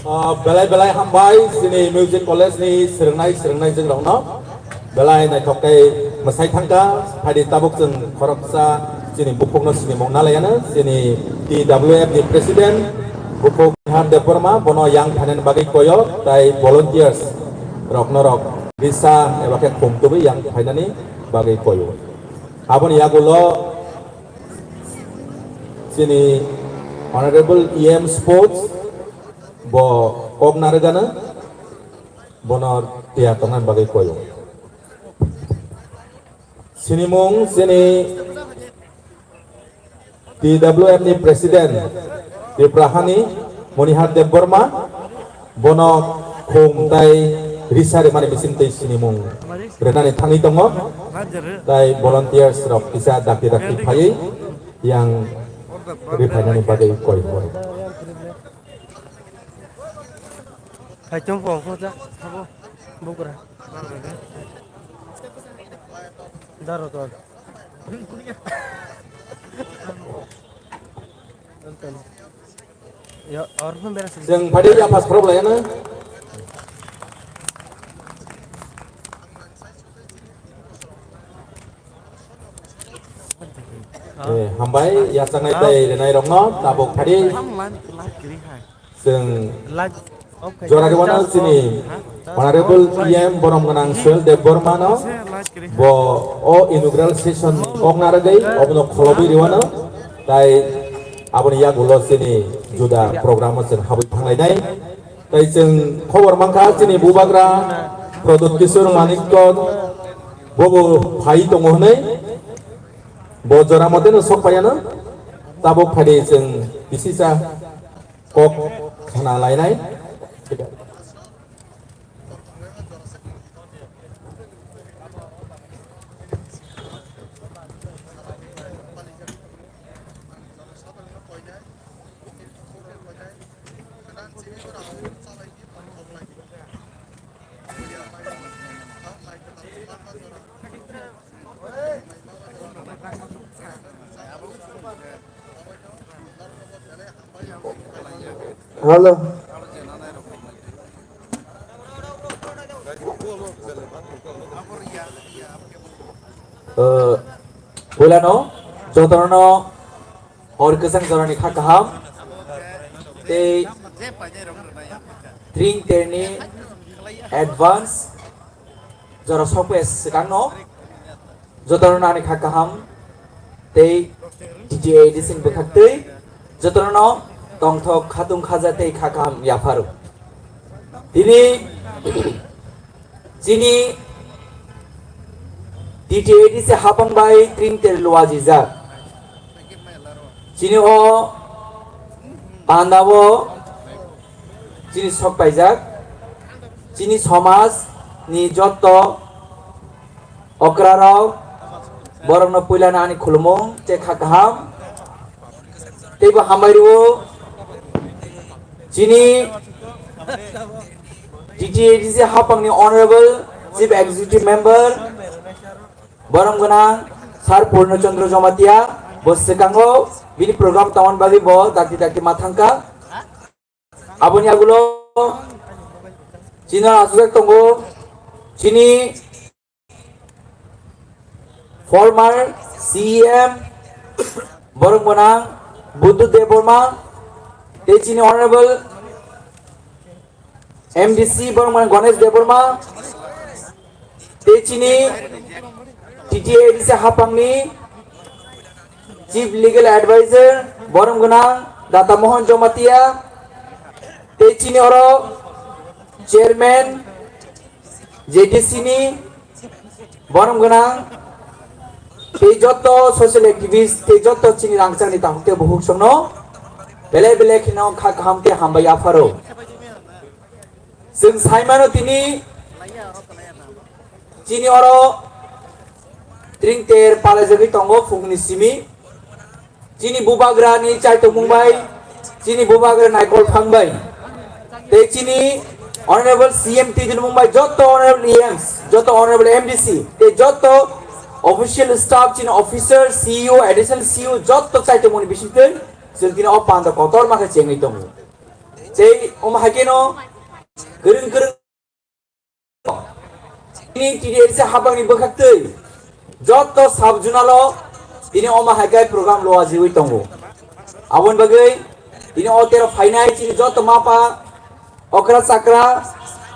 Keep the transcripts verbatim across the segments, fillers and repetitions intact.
Ah, belai belai hambai chini music college ni swrwngnai swrwngnai jwng rokno. Belai naithok khe mwsai thangkha, phaidi tabuk chwng khoroksa chini bukhukno sinimung nalaiano, chini T W F ni president bukhuk Nihar Debbarma, bono yang phainani bagwi koyo, tai volunteers rokno rok risa eba khe khum tubui yang phainani bagwi koyo. Aboni yagulo chini Honorable E M Sports bo kok narwgano. Bono tiya tongnani bagwi koyo. Sinimung chini T W F ni president Tripura hani Monihar Debbarma, Bono khum tai risa rimani bising tei sinimung rwnani thangwi tongo. Tai volunteers rok kisa dakti dakti phaiwi yang riphainani bagwi koi horo. Hai chong pong ko ja, sabo bugra. Daro ton. Welcome. Ya, or pun beres. Jeng padi ya pas problem ya na. Eh, hambai ya sangai tai lenai rokno tabuk padi. Chwng jora rwano chini Honorable P M borom gwnang Suel Debbarma no bo o inaugural session ni kok narwgwi obono kholobwi rwano, tai aboni yagulo chini juda program o chwng habwi thanglainai. Tai chwng khobor mankha chini bubagra Pradyut Kishore Manikya bobo phai tongo hwnwi, bo jora moteno sok phaiyano, tabuk phaidi chwng bisisa kok khna lainai. Hello. Uh, Puilano, jotono hor kwchang jorani kha kaham tei tring terni advance jora sokpes swkangno jotono nani kha kaham tei T T A D C ni bwkhaktwi jotono tongthok khatung khaja tei kha kaham yapharo. Tini chini T T A D C hapang bai tring ter luajijak. Chini o panda o chini sok paijak, chini somaj ni jotto okra rok, borok no puila no ani khulumung tei kha kaham tei bo hambai rwo. Chini T T A D C hapang ni Honorable Chief Executive Member borom gwnang Sir Purno Chandra Jamatia bo swkango bini program tongmani bagwi bo dakti dakti ma thangkha. Aboni agulo chini aswk tongo chini former C E M borom gwnang Budhu Debbarma tei chini Honorable M D C borom gwnang Ganesh Debbarma tei chini T T A D C hapangni Chief Legal Advisor borom gwnang Data Mohan Jamatia tei chini oro Chairman J D C ni borom gwnang tei jotto social activist tei jotto chini rangchakni takhuk tei bukhuk songno belai belai kheno kha kaham tei hambai yapharo. Chwng saimano tini chini oro tring ter palajagwi tongo phungni simi. Chini bubagra ni chaitokmung bai, chini bubagra naikol phang bai, tei chini Honorable C M twi dinmung bai, jotto Honorable E Ms, jotto Honorable M D C, tei jotto official staff, chini officer, C E O, additional C E O, jotto chaitokmung ni bisingtwi chwng tini o panda kotor ma khe chengwi tongo. Tei omo hai kheno kwrwng kwrwng Chini T D A D C hapangni bwkhaktwi jotto sub zonal o tini omo hai khe program luajiwi tongo. Aboni bagwi tini o tero phainai chini jotto mapha okra chakra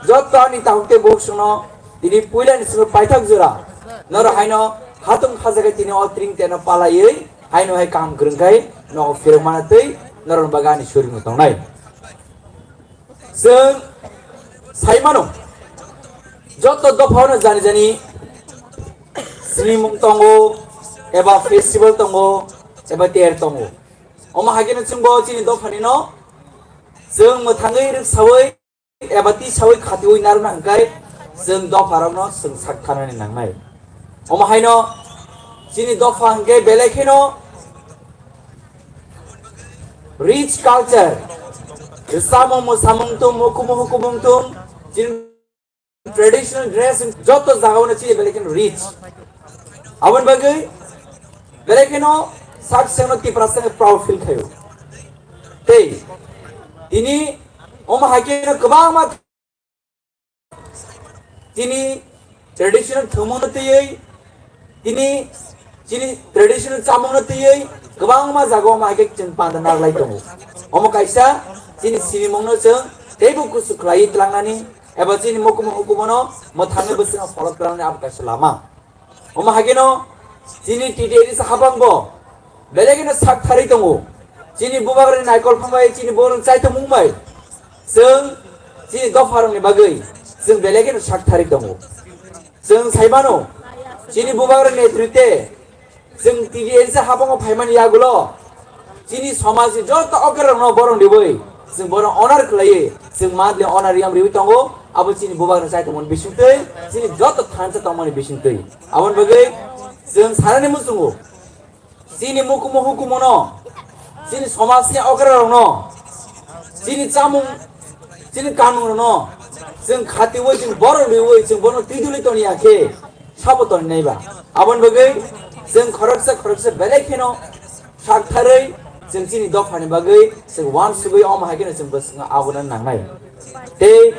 jotto ani takhuk tei bukhuk songno tini puilani simi paithak jora norok haino hatung khajagai tini o tring teno palaiwi haino hai kaham kwrwng khai nogo phirok mana twi norokni bagwi ani surimung tongnai. Chwng sai mano, joto dophano jani jani sinimung tongo, eba festival tongo, eba ter tongo. Omo hai kheno chwngbo chini dophanino chwng mwthangwi rwksawi eba tisawi khatiwi narwkna hwnkhe chwng dopharokno chwng sak tharnani nangnai. Omo haino chini dopha hwnkhe belai kheno rich culture, samung mwsamung tung, mukumu hukumung tung, chini traditional dress joto jagao no chini belai kheno rich. Aboni bagwi belai kheno sak sengno Tiprasa proud feel khaio. Tei tini omo hai kheno kwbangma chini traditional thwngmungno twiwi, tini chini traditional chamungno twiwi kwbangma jagao omo hai khe chwng panda narwlai tongo. Omo kaisa chini sinimungno chwng teibo kusu khlaiwi tlangnani eba chini mukumu hukumono mwthangwi bwswkno follow klangnani abo kaisa lama. Omo hai kheno chini T T A D C habangbo belai kheno sak tharwi tongo. Chini bubagrani naikol phang bai, chini borok chaitomung bai chwng chini dopharokni bagwi chwng belai kheno sak tharwi tongo. Chwng sai mano, chini bubagrani netrite chwng T T A D C habango phaimani yagulo chini somajni joto okrokno borok riwi chwng bono honor khlaiwi chwng monthly honor yam riwi tongo. Abo chini bubagrani chaitomungni bisingtwi, chini joto thansa tongmani bisingtwi. Aboni bagwi chwng sanani muchungo, chini mukumu hukumono, chini somajni okrarokno, chini chamung, chini kanungrokno chwng khatiwi, chwng borok riwi, chwng bono twidulwi toniya khe sabo toninaiba. Aboni bagwi chwng khoroksa khoroksa belai kheno saktharwi chwng chini dophani bagwi chwng uansugwi omo hai kheno chwng bwskango abono nangnai. Tei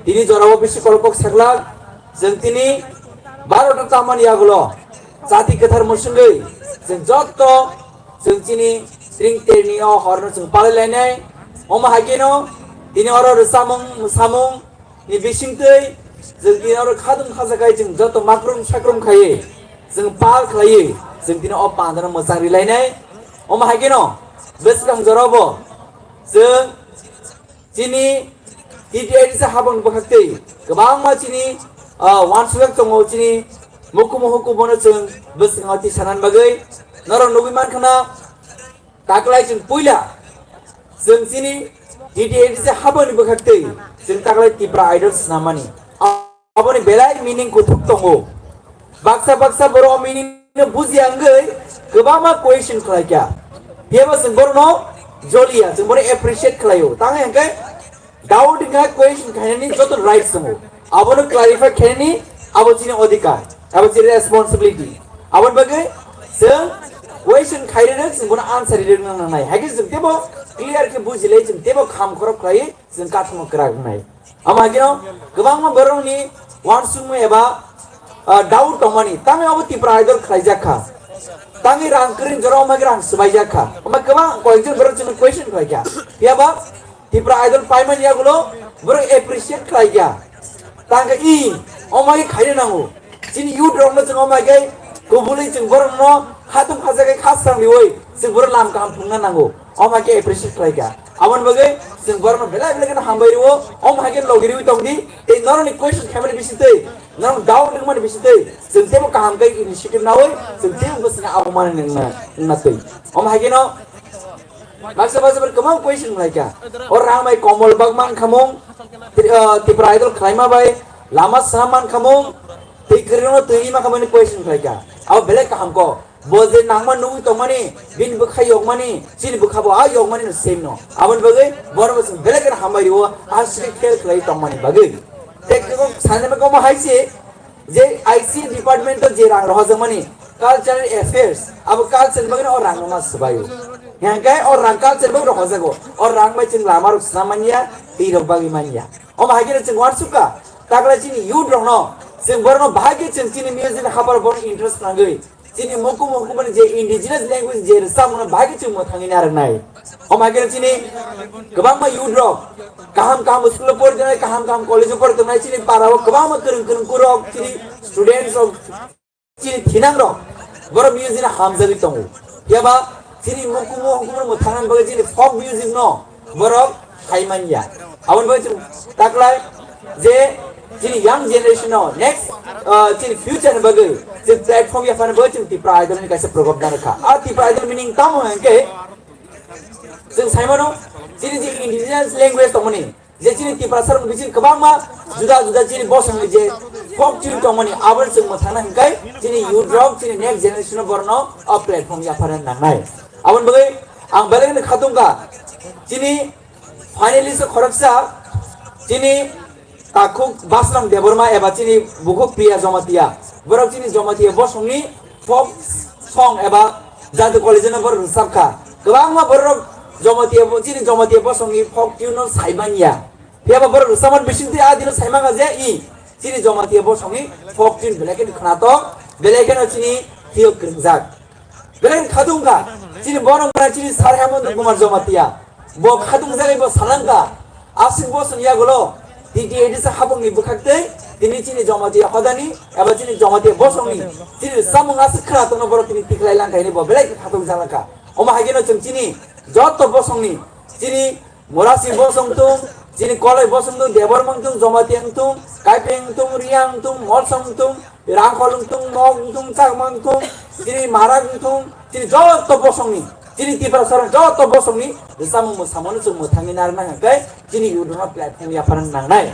tini jorao bisi kolok kok saklak, chwng tini barota tamani yagulo chati kwthar mwswngwi chwng joto chwng chini tring terni o horno chwng palai lainai. Omo hai kheno tini oro rwchapmung mwsamung ni bisingtwi chwng tini oro khadum khajakai chwng joto makrum sakrum khaiwi chwng pal khlaiwi chwng tini o pandano mwchang rilainai. Omo hai kheno bwskang jorabo chwng chini T T A D C habang bwkhaktwi kwbangma chini, ah, uansukjak tongo, chini mukumu hukumono chwng bwskango tisanani bagwi norok nugwi mankha na. Taklai chwng puila chwng chini T T A D C habangni bwkhaktwi chwng taklai Tipra Idol swnamani. Aboni belai meaning kuthuk tongo. Baksa baksa borok o meaning no bujiya wngwi kwbangma question khlaikha. Phiyaba chwng borokno joliya, chwng bono appreciate khlaio. Tamo hwnkhe doubt wngkha question khainani joto right tongo. Abono clarify khainani abo chini odhikar, abo chini responsibility. Aboni bagwi chwng question khairwrwk chwng bono answer rirwk nangnai. Haikhe chwng teibo clear khe bujilai, chwng teibo kham khorok khlaiwi chwng kathamo kwrak wngnai. Omo haikhe no kwbangma borokni uansukmung eba, ah, doubt tongmani, tamo abo Tipra Idol khlaijak kha, tamo rang kwrwng jora omo haikhe rang swbaijak kha, omo kwbang koyekjon borok chwngno question khlaikha. Phiyaba Tipra Idol paimani yagulo borok appreciate khlaikha. Tangkha i, omo haikhe khaina nango. Chini youth rokno chwng omo hai khe kubulwi chwng borokno khatung khajagai khasrang riwi chwng borok lam kaham phunukna nango. Omo hai khe appreciate khlaikha. Aboni bagwi chwng borokno belai belai kheno hambai rwo. Omo hai khe logi riwi tongdi. Tei norokni question khaimani bisingtwi, norok doubt wngmani bisingtwi chwng teibo kaham khe initiative nawi chwng teibo bwswkno abo manwi wngna, wngna twi. Omo hai kheno baksa baksa borok kwbang question khlaikha. O rang bai komol bak mankhamung, Tri-, ah, Tipra Idol khlaima bai lama swnam mankhamung, twi kwrwino twi rima khamani question khlaikha. Abo belai kaham kok. Bo je nangma nugwi tongmani, bini bwkha yokmani, chini bwkha bo a yokmani no same no. Aboni bagwi borok no chwng belai kheno hambai rwo, a sidi fail khlai tongmani bagwi. Tei kwbang sanai bagwi omo hai se, je I C department o je rang rohorjakmani, cultural affairs, abo culture bagwi no o rang no ma swbaio. Hingke o rang culture bagwi rohorjago, o rang bai chwng lama rok swnam manya, twi rok bagwi manya. Omo hai khe chwng uansukha, taklai chini youth rokno, chwng borokno bahai khe chwng chini music hapar borokno interest nangwi, chini mukumu hukumani je indigenous language je rwchapmungno bahai khe chwng mwthangwi narwknai. Omo hai khe chini kwbangma youth rok kaham kaham school o pori tongnai, kaham kaham college o pori tongnai, chini para o kwbangma kwrwng kwrwng kurok, chini students rok, chini thinang rok borok music no hamjagwi tongo. Phiya ba chini mukumu hukumu mwthangna bagwi chini folk music no borok khai manya. Aboni bagwi chwng taklai je chini young generation no next, ah, chini future ni bagwi chwng platform yaphani bagwi chwng Tipra Idol ni kaisa program dana kha. A Tipra Idol meaning tamo hwnkhe chwng sai mano chini je indigenous language tongmani Je chini Tiprasa rok biching kwbangma juda juda chini bosongni je folk tune tongmani, abo chwng mwthangna hwnkhe chini youth rok, chini next generation o borno o platform yapharna nangnai. Aboni bagwi ang belai kheno khatungkha. Chini finalist khoroksa chini Takhuk Baslam Debbarma eba chini bukhuk Priya Jamatia. Borok chini Jamatia bosongni folk song eba Jadu College no borok rwchapkha. Kwbangma borok Jamatia bo-, chini Jamatia bosongni folk tune no saimanya. Phiya ba borok rwchapmani bisingtwi a dino saimanya je i chini Jamatia bosongni folk tune belai kheno khwnatok, belai kheno chini thwiyo kwrwngjak. Belai khatungkha, chini bono wngkha chini Sir Hemonto Kumar Jamatia. Bo khatungjagwi bo salangkha, aswk bosong yagulo T T A D C habangni bwkhaktwi tini chini Jamatia hodani eba chini Jamatia bosongni chini samung aswk khwna tongno borok tini tiklai langkha hwnwi bo belai khe khatungjalangkha. Omo hai kheno chwng chini joto bosongni chini Murasing bosong tung, chini Koloi bosong tung, Debbarma tung, Jamatia tung, Kaipeng tung, Riang tung, Molsom tung, Rangkhol tung, Mok tung, Chakma tung, chini Marak tung, chini joto bosongni, chini Tiprasa rok joto bosongni rwchapmung mwsamungno chwng mwthangwi narwkna hwnkhe chini YouTube no platform yapharna nangnai.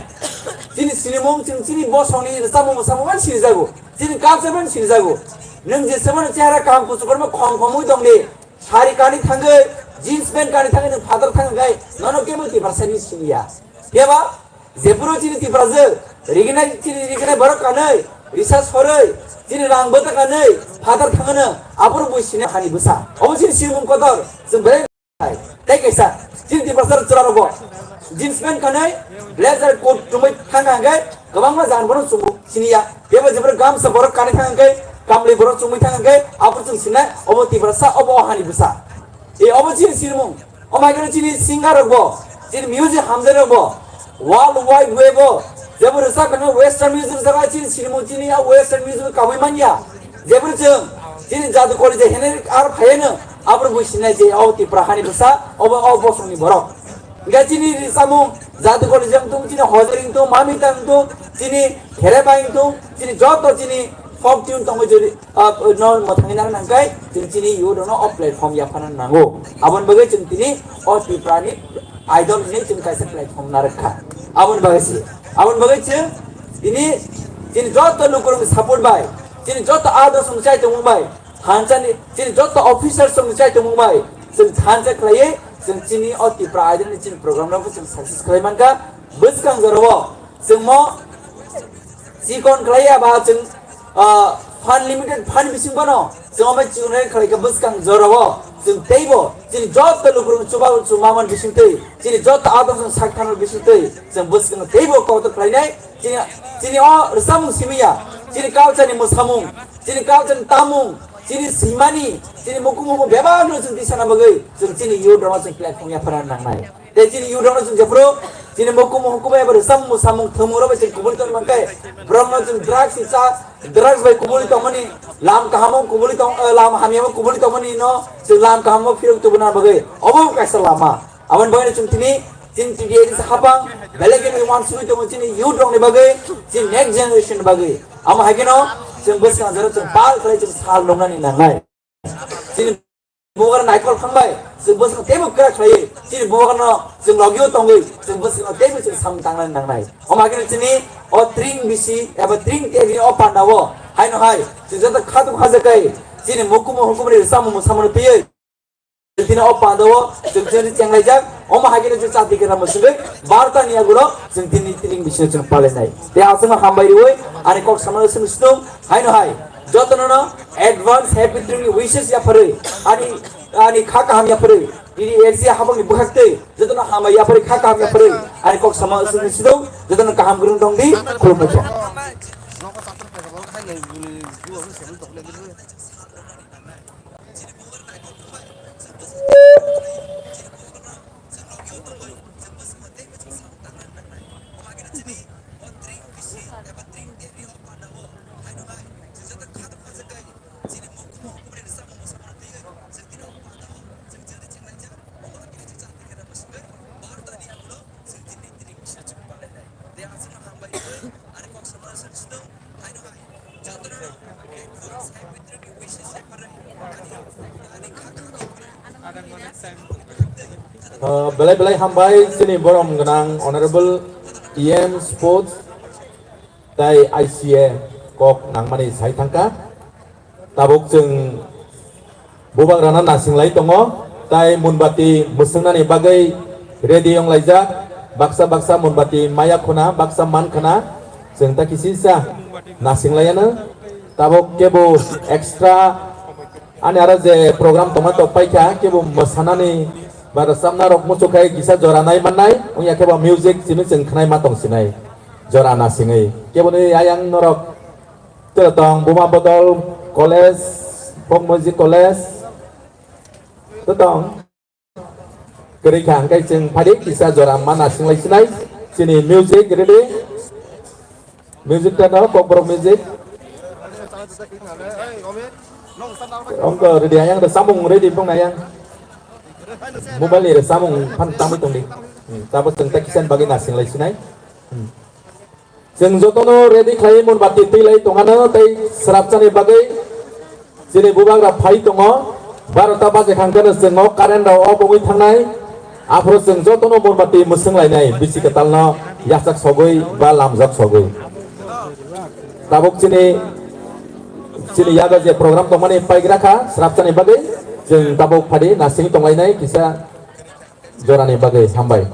Chini sinimung chwng chini bosongni rwchapmung mwsamung bai sinijago, chini culture bai sinijago. Nwng je semano chehara kaham kuchuk korma khom khomwi tongdi. Sari kani thangwi, jeans pant kani thangwi nwng phatar thangwi khai, nono kebo Tiprasa ni siniya. Phiya ba, jephuru chini Tiprasa, riginai chini riginai borok kanwi, risa sorwi, chini rang bwta kanwi, phatar thangano, aboro bui sini hani bwsa. Obo chini sinimung kotor, chwng belai hai. Tei kaisa, chini Tiprasa chwla rogo. Jeans pant kanwi, blazer coat chumui thang hwnkhe kwbangma jagan bono chungo siniya. Bebo jebra gamsa borok kanwi thang hwnkhe, kamli borok chumui thang hwnkhe, abo chwng sinai, obo Tiprasa, obo o hani bwsa. E obo chini sinimung. Omo hai kheno chini singer rok bo, chini music hamjak rok bo, world wide web o, jebo rwchap khe western music rwchap chini sinimung chini a western music kabui manya. Jebra chwng, chini Jadu College hene ar phayeno, abro bui sinai je o Tipra hani bwsa, obo o bosongni borok. Hingke chini samung, Jadu College wngtung, chini Hojari wngtung, Mamita wngtung, chini Kherebai wngtung, chini joto chini folk tune tongo jodi, ah, no mwthangwi nang nangkai, chini, chini youth no o platform yaphana nango. Aboni bagwi chwng tini o Tipra ni Idol hinwi chwng kaisa platform narwkha. Aboni bagwi se. Aboni bagwi chwng tini chini joto lukurokni support bai, chini joto adosong chai tongmung bai, thansa ni chini joto officers rokni chai tongmung bai, chwng thansa khlaiwi chwng chini o Tipra Idol ni chini program rokbo chwng success khlai mankha. Bwskang jorao chwng mo chikon khlai ya ba chwng, ah, fund limited fund bising bono chwng omo chikon khlai kha bwskang jorao chwng teibo chini joto lukurok chuba chuma man bising tei chini joto adong chwng sak thang bising tei chwng bwskang teibo kotor khlainai chini, chini o rwchapmung simi ya chini culture ni mwsamung chini culture ni tamung chini simani chini mukumu bebak no chwng tisana bagwi chwng chini youth rok chwng platform ya phana nangnai. Tei chini youth rokno chwng jephuru chini mukumu hukumu eba rwchapmung samung thwngmung rok bai chwng kubuli tongwi mankhe, borokno chwng drugs ni cha, drugs bai kubuli tongmani, lam kahamo kubuli tong, eh, lam hamyamo kubuli tongmani no chwng lam kahamo phirok tubuna bagwi obo kaisa lama. Aboni bagwi chwng tini, chini T D A D C hapang belai khe uansugwi tongo chini youth rokni bagwi, chini next generation ni bagwi. Amo hai kheno chwng bwskang jora chwng pal khlai chwng sal nungnani nangnai. Chini bubagra naikol thangbai, chwng bwswkno teibo kwrak khlaiwi, chini bubagrano chwng logio tongwi, chwng bwswkno teibo chwng samung tangnani nangnai. Omo hai kheno chini o tring bisi eba tring tebini o pandao, haino hai, chwng joto khatung khajakai, chini mukumu hukumuni rwchapmung mwsamungno twiwi, chini o pandao, chwng chini chenglaijak, omo hai kheno chwng chati kwrwngma swngwi, barta ni yagulo, chwng tini tring bisino chwng palainai. Tei aswkno hambai rwui, ani kok samano swng swnung, haino hai, jotono no advance happy tring ni wishes yapharwi, ani, ani kha kaham yapharwi, T D A D C habangni bwkhaktwi, jotono hambai yapharwi, kha kaham yapharwi, ani kok sama swng sidong, jotono kaham kwrwng tongdi, khulumnai khe. Uh, belai belai hambai chini borom gwnang Honorable E M Sports tai I C A kok nangmani sai thangkha. Tabuk chwng bubagrano nasinglai tongo, tai munbati mwswngnani bagwi ready wnglaijak. Baksa baksa munbati maya khuna, baksa man khuna, chwng ta kisisa nasinglaiano. Tabuk kebo extra ani aro je program tongma tok paikha, kebo mwsanani ba rwchapna rok muchuk khai kisa jora nai mannai, wngya kebo music simi chwng khnai ma tong sinai jora nasingwi. Keboni ayang norok tei tong Buma Bodol College, Folk Music College, tei tong kwrwi kha hwnkhe chwng phadi kisa jora ma nasinglai sinai. Chini music ready, music ta no Kokborok music. Ongko ready ayang, samung ready pong ayang. Mobile ni samung phan tangwi tongdi. Hmm, tabuk chwng ta kisan bagwi nasinglai sinai. Hmm. Chwng jotono ready khlai munbati twi lai tongano tei srapchani bagwi chini bubagra phai tongo. Barota baje khangkhe chwng o current rok off wngwi thangnai. Aphuru chwng jotono munbati mwswng lainai bisi kwtalno yachak sogwi ba lamjak sogwi. Tabuk chini, chini yago je program tongmani paigra kha srapchani bagwi, chwng tabuk phadi nasing tonglainai kisa jorani bagwi. Hambai.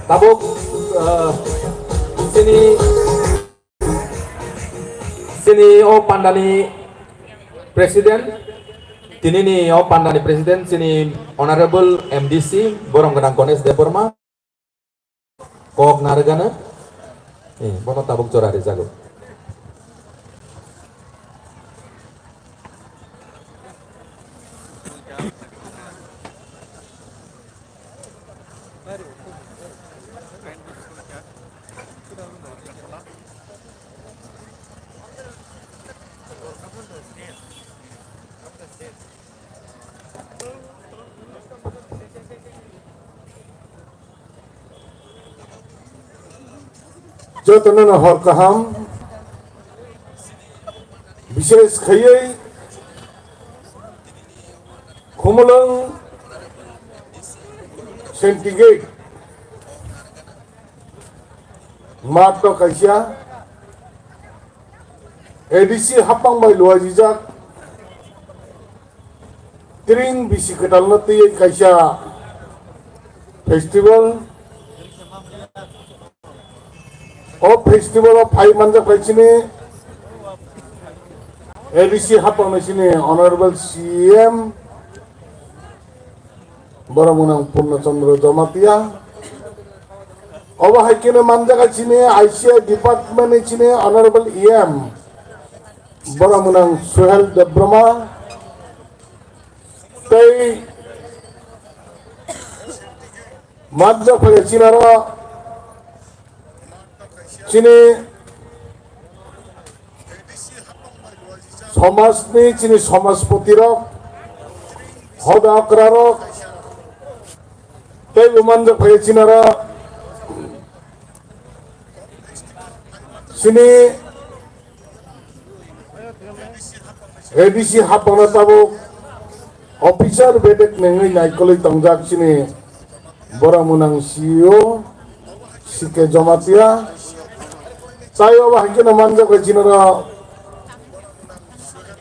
Tabuk, eh, sini, sini o pandani president, tini ni o pandani president, sini Honorable M D C, Borom Gwnang Ganesh Debbarma. Kok narwgano, eh, bono tabuk jora rijago. Jotono no hor kaham, bishes khaiwi Khumulwng Sentigate matto kaisa A D C hapang bai luajijak. Tring bisi kwtalno twiwi kaisa festival. O festival o phai manjak bai chini A D C hapang ni chini Honorable C M Borok mwnang Purno Chandra Jamatia. Obo hai khe no manjak chini I C I department ni chini Honorable E M Borok mwnang Suhel Debbarma. Tei manjak phai chinaro chini somajni chini somajpoti rok, hoda okra rok, tei bo manjak phai chinaro chini A D C hapangno tabuk officer bedek nengwi naikolwi tongjak chini borok mwnang C E O C K Jamatia. Tai obo hai kheno manjak bai chinaro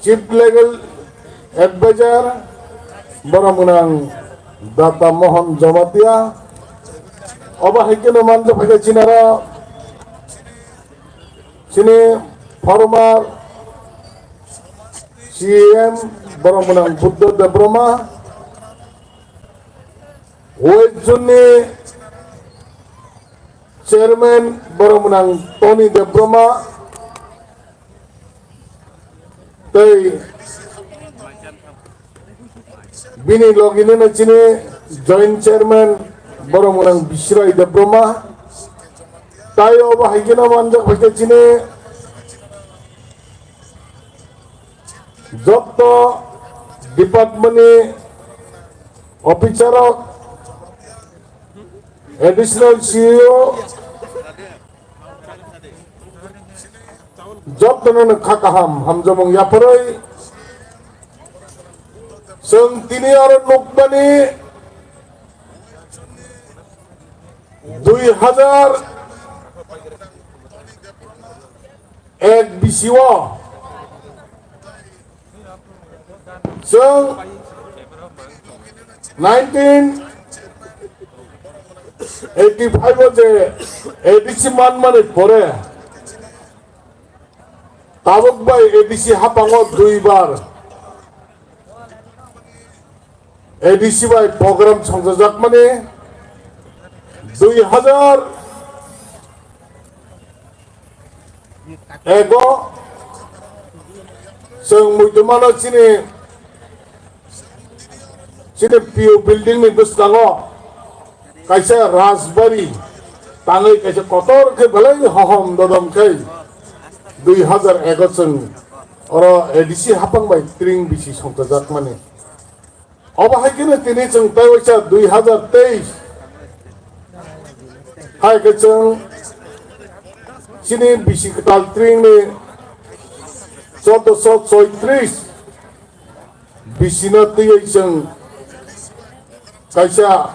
Chief Legal Advisor borok mwnang Data Mohan Jamatia. Obo hai kheno manjak bai chinaro chini former C M borok mwnang Buddha Debbarma. West Zone ni Chairman borok mwnang Tony Debbarma tei bini logini no chini Joint Chairman borok mwnang Bisrai Debbarma. Tai obo hai kheno manjak bai khe chini jotto department ni officer rok, Additional C E O, jottono no kha kaham hamjamung yapharwi chwng tini oro nukmani dui hajar ek bisio chwng nineteen eighty five o je A D C manmani pore tabuk bai A D C haphango duibar A D C bai program songchajakmani dui hajar ego chwng muitu mano chini, chini P U building ni bwskango kaisa rajbari tangwi kaisa kotor khe belai hohom dodom khe dui hajar ego chwng oro A D C haphang bai tring bisi songchajakmani. Obo hai kheno tini chwng tei waisa dui hajar teis hai khe chwng chini bisi kwtal tringni chordoso choitris bisino twiwi chwng kaisa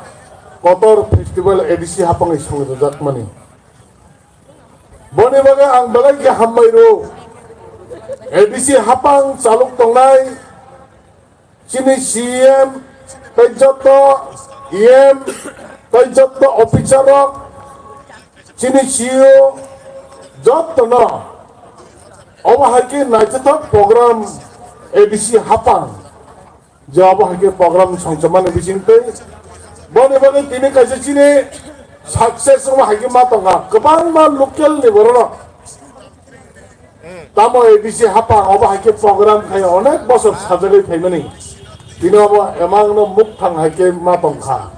kotor festival A D C haphangni songjajakmani. Boni bagwi ang belai khe hambai rwo A D C haphang chalok tongnai chini C M tei joto E M tei joto officer rok chini C E O jotono obo hai khe naithothok program A D C haphang je obo hai khe program songchomani bisingtwi boni bagwi tini kaisa chini success obo hai khe ma tongkha kwbangma local ni bororok. Tamo A D C haphang obo hai khe program khai onek bosor sajagwi phaimani. Tini obo emang no mukthang hai khe ma tongkha.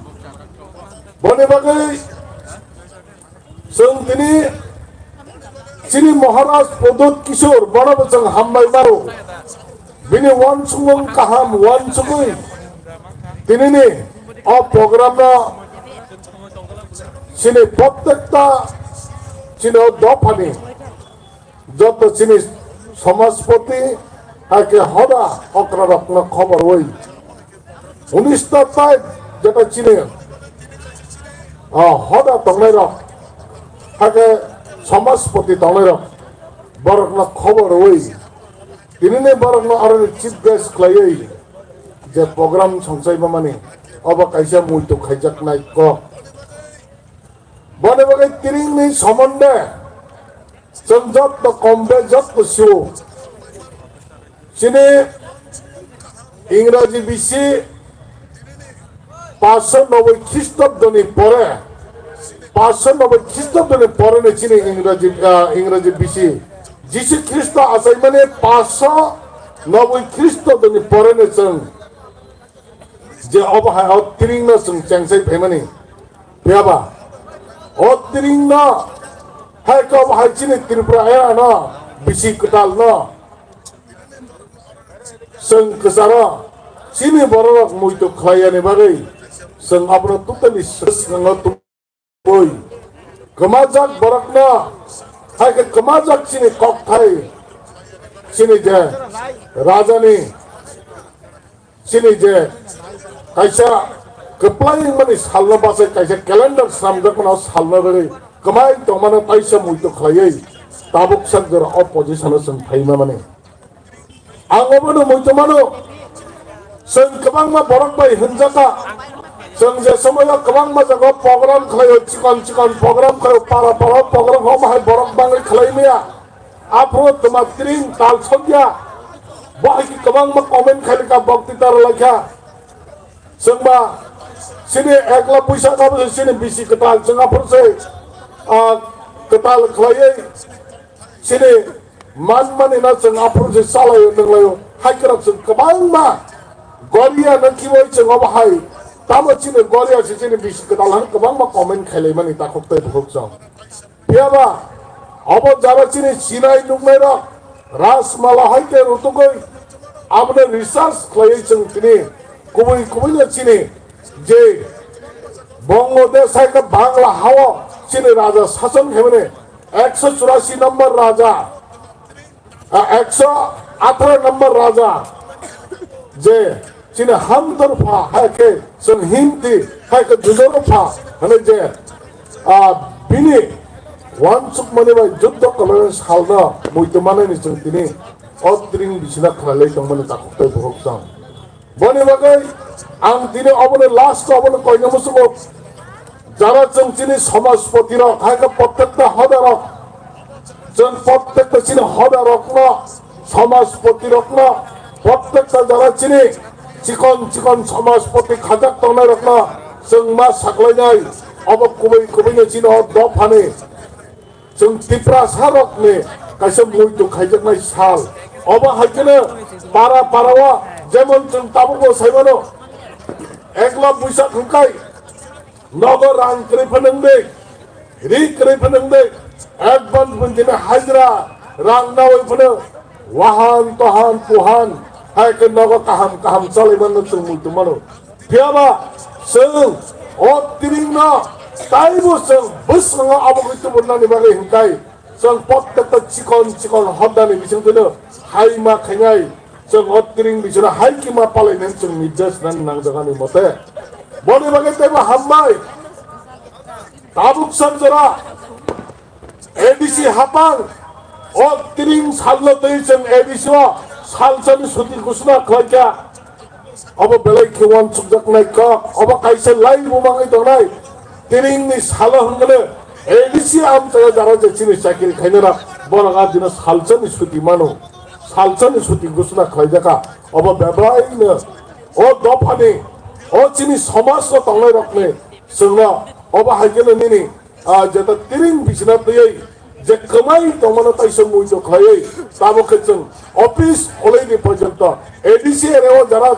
Boni bagwi chwng tini chini Maharaj Pradyut Kishore bono bo chwng hambai mano. Bini uansukmung kaham uansugwi tinini o program no chini prottekta chini o dophani joto chini somajpoti hai khe hoda okrarokno khobor wi unis ta tai jeta chini o hoda tongnairok hai khe somajpoti tongnairok borokno khobor wi tinini borokno aroni chief guest khlaiwi je program songchaimani obo kaisa muitu khaijaknai kok. Boni bagwi tiringni somonde chwng jotto kombe jotto sio. Chini Ingraji bisi paanch sho noboi Khristobdoni pore, paanch sho noboi Khristobdoni pore ni chini Ingraji, ah, Ingraji bisi Jisu Khristo achaimani paanch sho noboi Khristobdoni pore ni chwng je obo hai o tiringno chwng chengsai phaimani. Phiyaba o tiringno hai khe obo hai chini Tripura erano bisi kwtalno chwng kwcharo chini bororok muitu khlaiyani bagwi chwng abono totally swkangno tubui kwmajak borokno hai khe kwmajak chini kokthai chini je rajani chini je kaisa kwplai wngmani salno bachai kaisa calendar swnamjakmano salno bagwi kwmai tongmano taisa muitu khlaiwi tabuk sak jora o position o chwng phaima mani. Ang obono muitu mano, chwng kwbangma borok bai hwnjakha, chwng je somoio kwbangma jaga program khlaio, chikon chikon program khlaio, para para program omo hai borok bangwi khlai maya. Aphuru twma tring tal sokya, bo hai khe kwbangma comment khailika, boktwita rwlaikha. Chwngba chini ekla puisa kabo se chini bisi kwtal chwng aphuru se, ah, kwtal khlaiwi chini manmani no chwng aphuru se chalaio nwnglaio. Hai kwrwk chwng kwbangma goria no kiwi chwng obo hai. Tamo chini goria se chini bisi kwtal hwn kwbangma comment khailaimani takhuk tei bukhuk chwng. Phiyaba obo jara chini sinai nuknai rok Rajmala hai khe rutugwi abono research khlaiwi chwng tini kubui kubui no chini je Bangladesh hai khe Bangla hao chini raja sason khaimani ekso churasi number raja, a, ekso atharo number raja je chini hamdor pha hai khe chwng himti hai khe jujor pha hwnwi je, a, bini uansukmani bai juddo kwlainai salno muitu manani chwng tini o tring bisina khwlailai tongmani takhuk tei bukhuk chwng. Boni bagwi ang tini obono last obono koina musugo. Jara chwng chini samajpati rok, hai khe prottekta hoda rok, chwng prottekta chini hoda rokno, samajpati rokno, prottekta jara chini chikon chikon samajpati khajak tongnai rokno chwng ma saklainai. Obo kubui kubui no chini o dophani chwng Tiprasa rokni kaisa muitu khaijaknai sal. Obo hai kheno para para o jemon chwng tabukbo saimano, ekla puisa thwngkhai nogo rang kwrwi phano wngdi, ri kwrwi phano wngdi, advance bini hajra rang nawi phano wahan tohan puhan hai khe nogo kaham kaham chalai mano chwng muitu mano. Phiyaba chwng o tringno taibo chwng bwskango abo khe tubunani bagwi hwnkhai chwng prottekta chikon chikon hodani bisingtwino hai ma khainai chwng o tring bisingno hai khe ma palainani chwng nirdesh nani nangjagani mote. Boni bagwi teibo hambai tabuk sanjora A D C hapang o tring salno twi chwng A D C o salsani suti ghosna khlaikha. Obo belai khe uansukjaknai kok, obo kaisa lai bumangwi tongnai. Tringni salo hwnkhe A D C amchaio jara je chini chakiri khainai rok borok a dino salsani suti mano, salsani suti ghosna khlaijakha. Obo bebelaino o dophani o chini somajno tongnai rokni chwngno obo hai kheno nini ah, jeta tring bisina twiwi je kwmai tongmano taisa muitu khlaiwi, tabuk khe chwng office kholaini porjonto A D C area o jara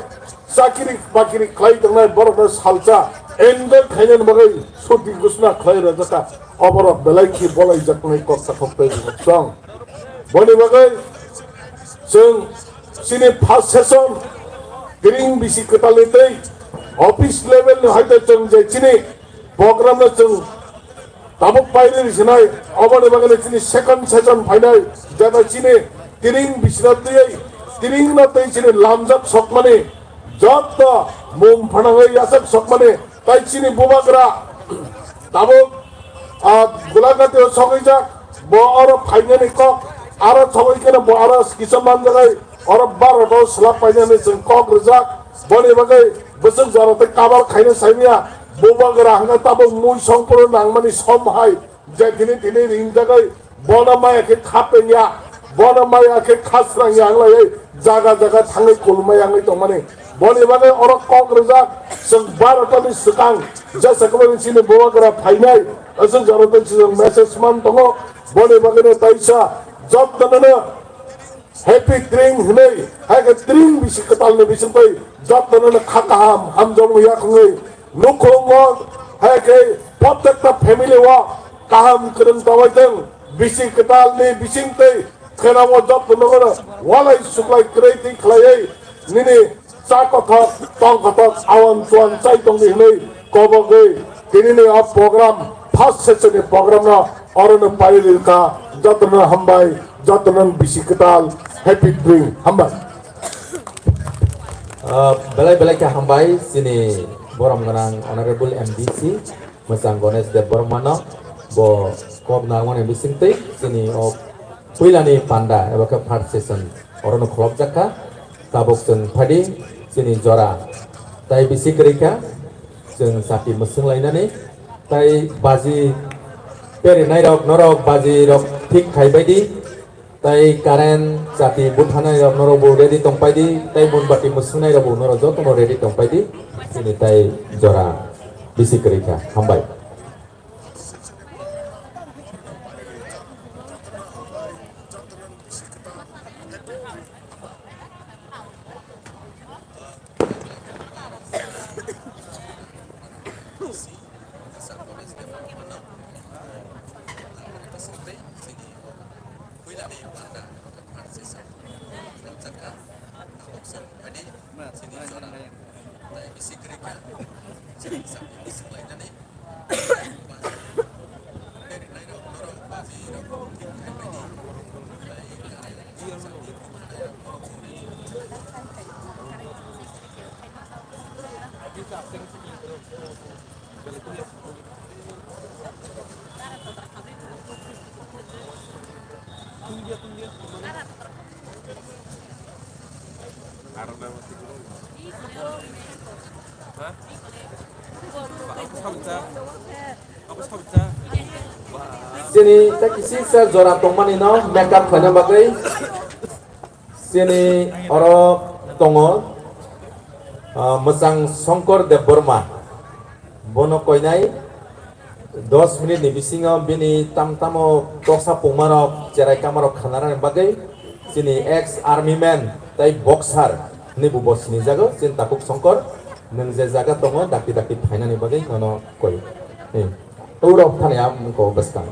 chakiri bakiri khlai tongnai borokno salsa enjoy khainani bagwi suti ghosna khlai rwjakha. Oborok belai khe bolaijaknai kok takhuk tei bukhuk chwng. Boni bagwi chwng chini first session tring bisi kwtalni tei office level ni hai khe chwng je chini program no chwng tabuk pairi risinai, oboni bagwi chini second session phainai, jeba chini tring bisina twiwi, tring no twi chini lamjak sokmani, jotto mung phanangwi yachak sokmani, tai chini bubagra tabuk, ah, Gulagati o sogwijak, bo oro phainani kok, aro sogwi kheno bo aro kisa manjagai, oro Bharat o swlap painani chwng kok rijak, boni bagwi bwswk jora tei kabar khaina saimaya, bubagra hwnkhe tabuk mui songphuru nangmani som hai, je thini thini ringjagwi, bono maya khe kha pengya, bono maya khe kha srangya wnglaiwi jaga jaga thangwi kulmaya wngwi tongmani. Boni bagwi oro kok rijak, chwng Bharat ni swkang jesa kwbangni chini bubagra phainai, aswk jora tei chwng message man tongo. Boni bagwino taisa jottono no Happy Tring hwnwi, hai khe tring bisi kwtalni bisingtwi jottono no kha kaham, hamjakmung yakhungwi nukhungo, hai khe prottekta family o kaham kwrwng tongwi thwng, bisi kwtalni bisingtwi khwnao jottono no walai suklai kwrwi twi khlaiwi nini cha kothok, tong kothok, awan chuan chai tongdi hwnwi kobogwi tinini o program, first session ni program no orono paiwi rwkha. Jotono hambai, jotono bisi kwtal, happy tring, hambai. Ah, belai belai khe hambai chini borom gwnang Honorable M D C Mwchang Ganesh Debbarma no, bo kok nangmani bisingtwi chini o Puilani panda eba khe first session orono kholopjak kha. Tabuk chwng phaidi chini jora tai bisi kwrwi kha. Chwng chati mwswng lainani tai baji perinai rok norok baji rok thik khai baidi. Tai current chati buthanai rok norok bo ready tong paidi, tai monbati mwswngnai rok bo norok jotono ready tong paidi. Chini tai jora bisi kwrwi kha. Hambai. Chini ta kisi sa jora tongmani no makeup khlaina bagwi. Chini oro tongo, ah, Mwchang Songkor Debbarma. Bono koinai dos minute ni bisingo bini tam tamo toksa pungmarok, cherai kamarok khanarani bagwi chini ex army man tai boxer ni bubo sinijago, chini Takhuk Songkor. Nwng je jaga tongo, dakti dakti phainani bagwi nono koi. Ni. Ourok thani ang mungko bwskang.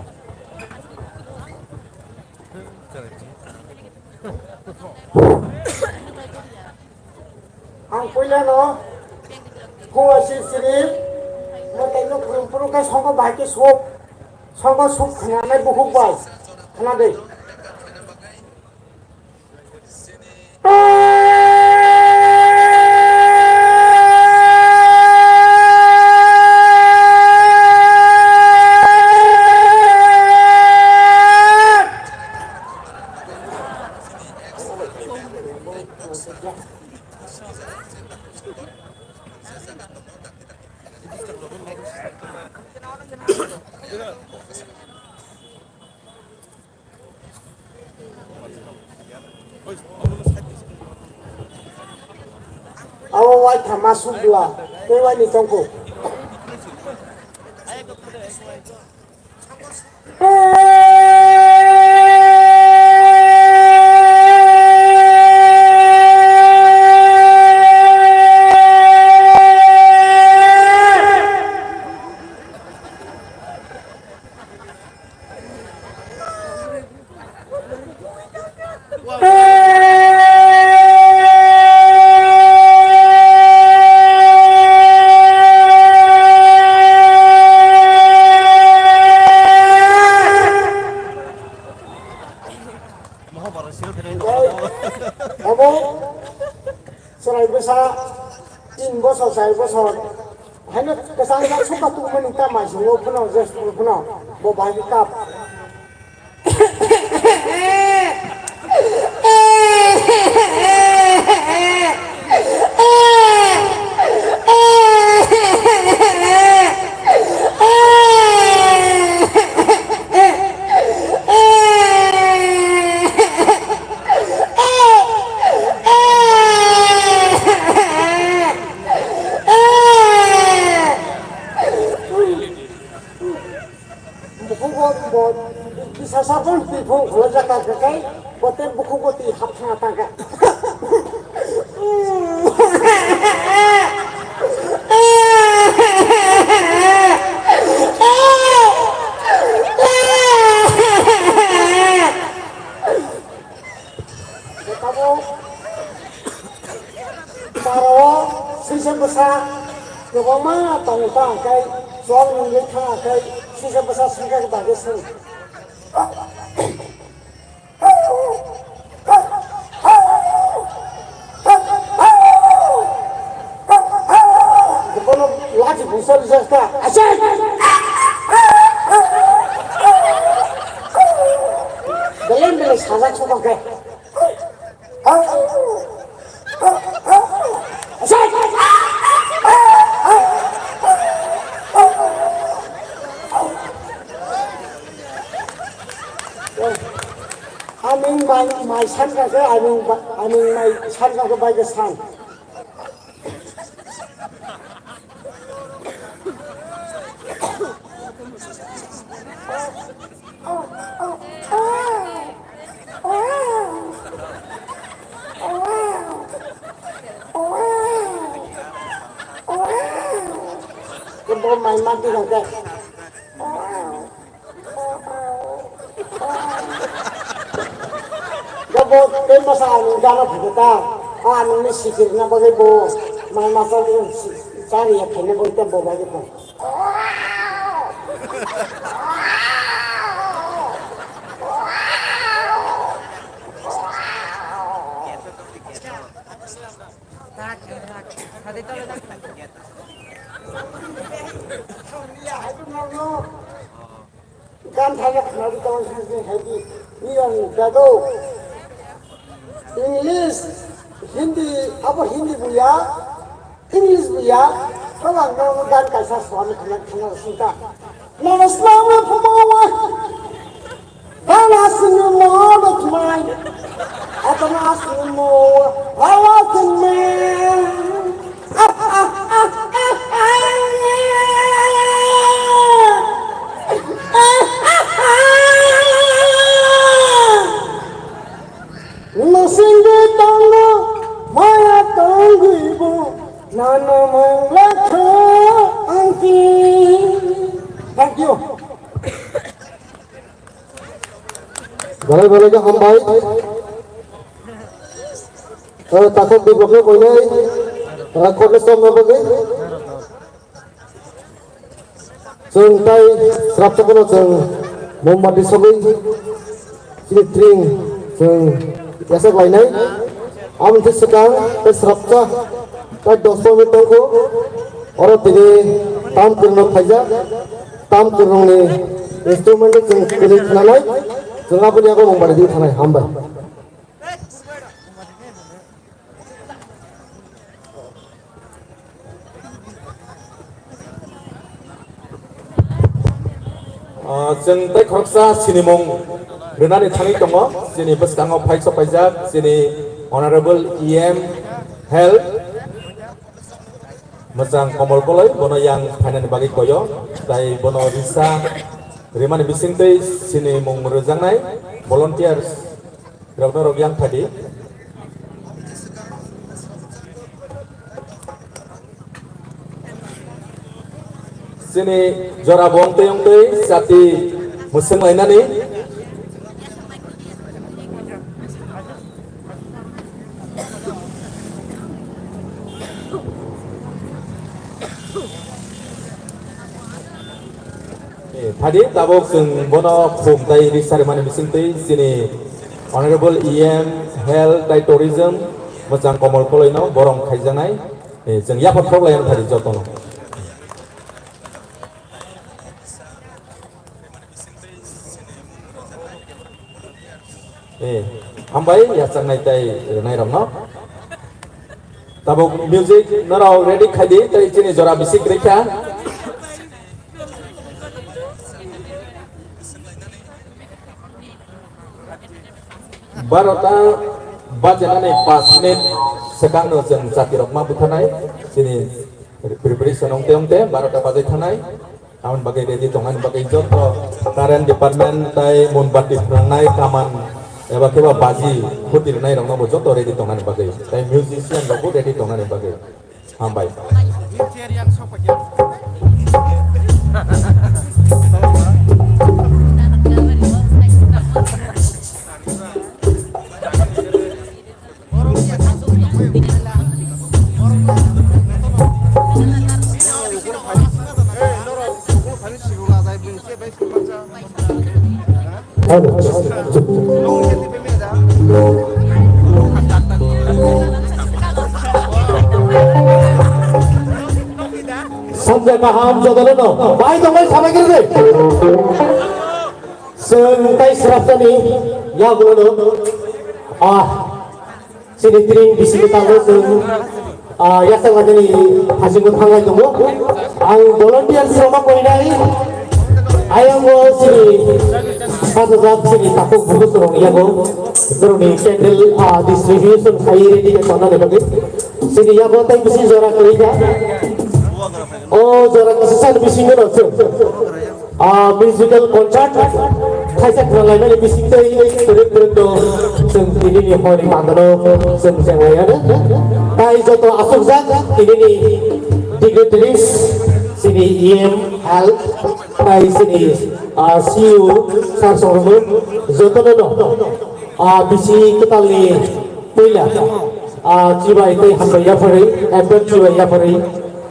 Ang puilano kuwa sir siri mwtai no phurung phurung khe songo bahai khe sok, songo sok khwnanai bukhuk bai khwna de. Abo wai thama sukla, tei wai ni tongkho. Omo chwrai bwsa tin bosor, char bosor haino kwchang jak sukha tubumani ta mai swngo phano, je swngo phano bo bahai khe kap. Bukhugo bo kisa sabon twi phung khwlai jaka khe kai, bo tei bukhugo twi hap thang tang kha. Tabo parao sise bwsa kwbangma tongo ta hwnkhe chwng nungwi thang hwnkhe sise bwsa swngkhe bagwi swng. Bono lachi bungsa rijak ta. Asai! Belai Sajak sokang khe. Aming mai, mai san kha khe, aming ba-, aming mai san kha khe bai khe san. Kebo mai ma di kang khe. Bo tei masa ani gana phai ta. Ani ni sikir na bagwi bo mai masa ni chari ya khaina bo ta bo bagwi ko. Gan thangya khwnadi tong sini haidi. Ni ang dado. English, Hindi, abo Hindi buya, English buya. Kalang no gan kaisa suami khna khna sinta. Nono selamat pembawa. Bala sini mo dok mai. Atana sini mo bala sini. Nasingwi tongo, maya tongwi bo, nana mangla kha angti. Thank you. Belai belai khe hambai. Eh, takhuk Diplok no koinai. Record no stop no bagwi. Chwng tai srapsa kheno chwng mombati sogwi chini tring chwng yasak lainai. Aboni swkang tei srapsa tai dos minute tongkho. Oro tini tam kwrwngno phaijak. Tam kwrwngni instrument chwng kwrwi khwnanai. Chwng aboni yago mombati di thanai. Hambai. Ah, chwng tei khoroksa sinimung rwnani thangwi tongo. Chini bwskango phai sopaijak chini Honorable E M Health, Mwchang Komol Koloi, bono yang phainani bagwi koyo, tai bono risa rimani bisingtwi sinimung rwjaknai volunteers rokno rok yang phadi. Chini jora bo wngtwi wngtwi chati mwswng lainani. Eh, phadi tabuk chwng bono khum tai risa rimani bisingtwi chini Honorable E M Health tai Tourism Mwchang Komol Koloi no borom khaijaknai. Eh, chwng yaphar khorok lai phadi jotono. Eh, hambai yachaknai tai rwnai rokno. Tabuk music norok ready khaidi tai chini jora bisik rikha. Barota bajanani pas minute swkangno chwng chatirok ma buthanai chini preparation ongte ongte barota bajai thanai. Aboni bagwi ready tongnani bagwi joto current department tai mombati phwnangnai kaman eba khe ba baji khuti rwnai rokno bo joto ready tongnani bagwi tai musician rokbo ready tongnani bagwi hambai. Sanja kaham jodono no. Bai tongbai sabai kiri de. Chwng tai srapsani. Yagulo no, ah, sini tring bisi kwtal no chwng, ah, yasak lagani hasingo thanglai tongo. Ang volunteer sroma koinai, ayang o sini pathajak sini takhuk bukukrok yago, borokni candle, ah, distribution khai ready khe tongnani bagwi. Sini yago tei bisi jora kwrwi kha. O jora kisa sani bisingo no chwng. Ah, musical concert khaisa khwna laimani bisingtwi kwrwng kwrwng no chwng tinini horni pandano chwng chenglaiya. Tai joto asukjak tinini dignitaries, chini E M health, tai chini, ah, C E O sir songrokno jotono no, ah, bisi kwtalni puila, ah, chibai tei hambai yapharwi, advance chibai yapharwi,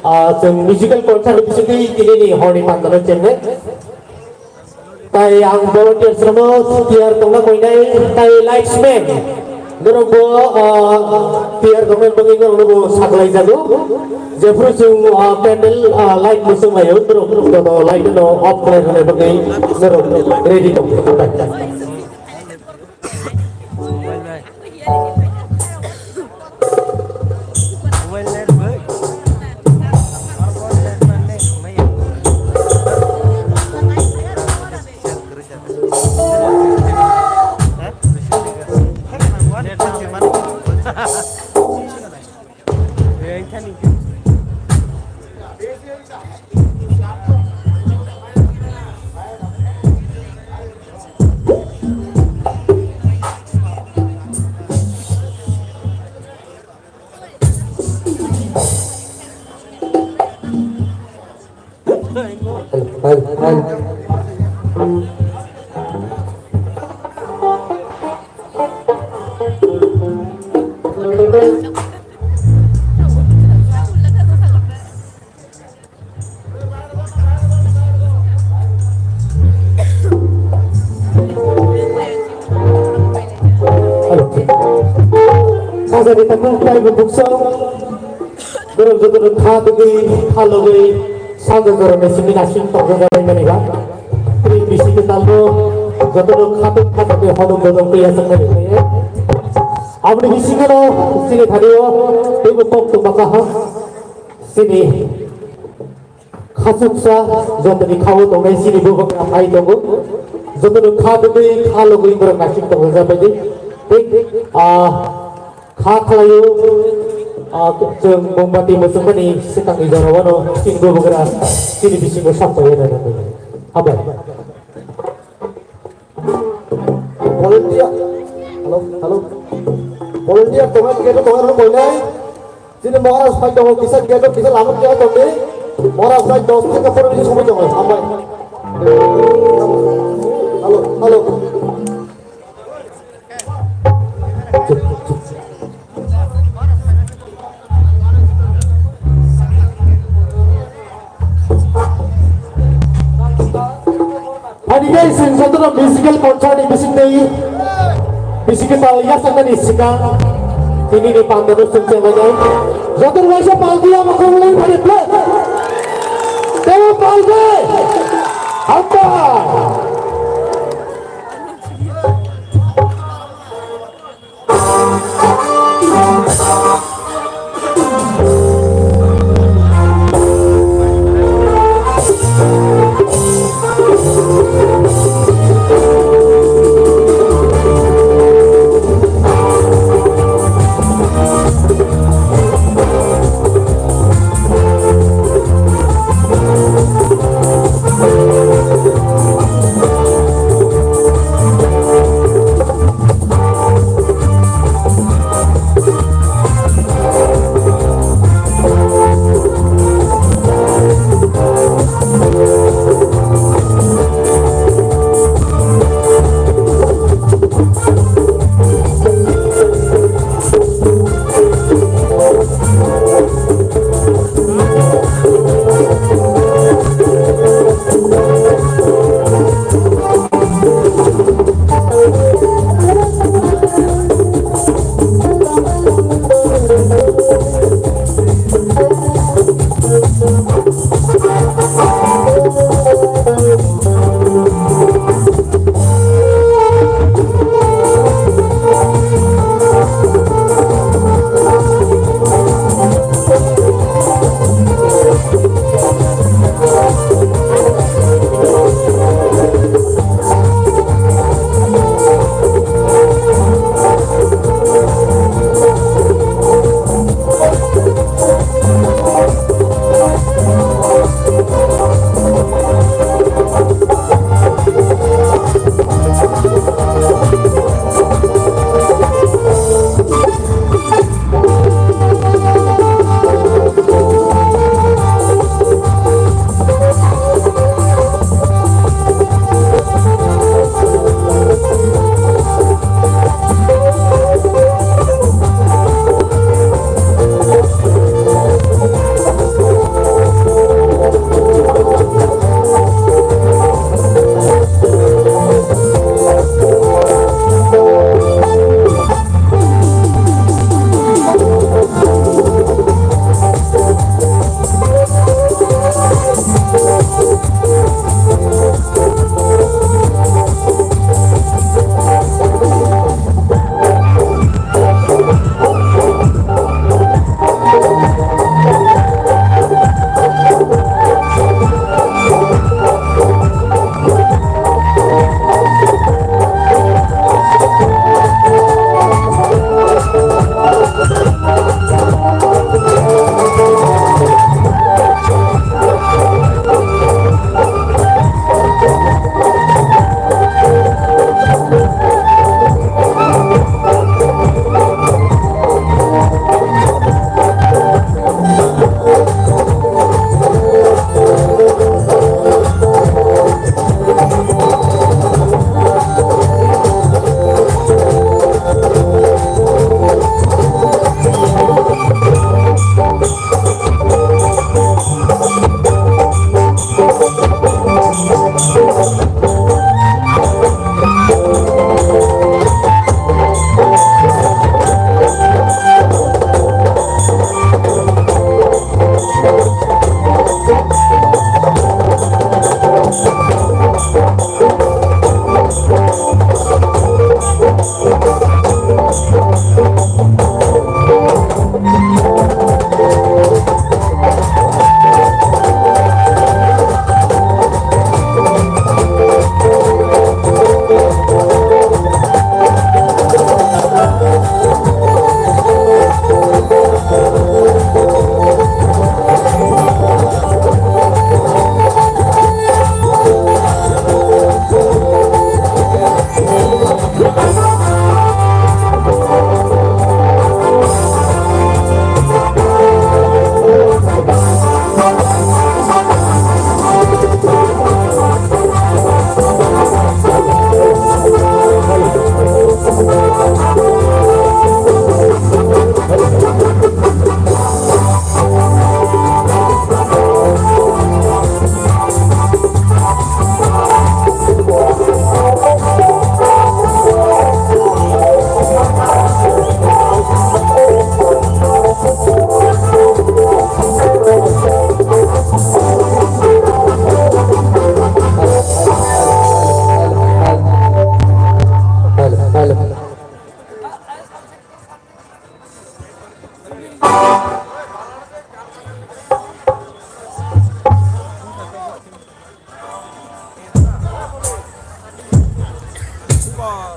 ah, chwng musical concert bisingtwi tinini horni pandano chengnai. Tai ang volunteer sramo tiyar tongna koinai tai lights man. Norok bo, ah, tiyar tongna bagwi norok bo saklai jago. Jephru chwng, ah, candle, ah, light bo chwng laio, norok joto light no off khlai rwna bagwi norok ready tong. Sajani takhuk taibo buksa, borok jotono kha tugwi, kha logwi, sajak jorani simi naising tongjajabaimani ba. Twi bisi kwtalno jotono khatung khathakwi hodok bodok twi yachaknani khlaiwi. Aboni bisingono chini thani-o teibo kok tongma kaham. Chini khachuksa jotoni kha-o tongnai chini bubagra phai tongo. Jotono kha tugwi kha logwi borok naising tongjabaidi. Tei, ah, kha khlaio, ah, chwng mombati muchungmani swkangni jorao no chini bubagra chini bisingo sampaiya nai nangwi. Hambai. Volunteer. Hello, hello. Volunteer tongnai, gate tongnai rok koinai. Chini Maharaj phai tongo, kisa gate kisa lama kisa tongdi. Maharaj phai dos theke pondro minute somoi tongo. Hambai. Hello, hello. Ani gai sing jotono musical concert ni bisingtwi bisingo tal yasaknani sikang tini ni panda no sung chenglai nai. Jotono waisa palki ama khorang lai phani play. Tebo palki. Hambai.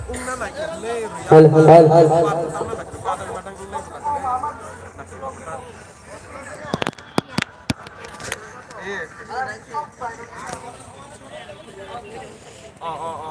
Hal, hal, hal.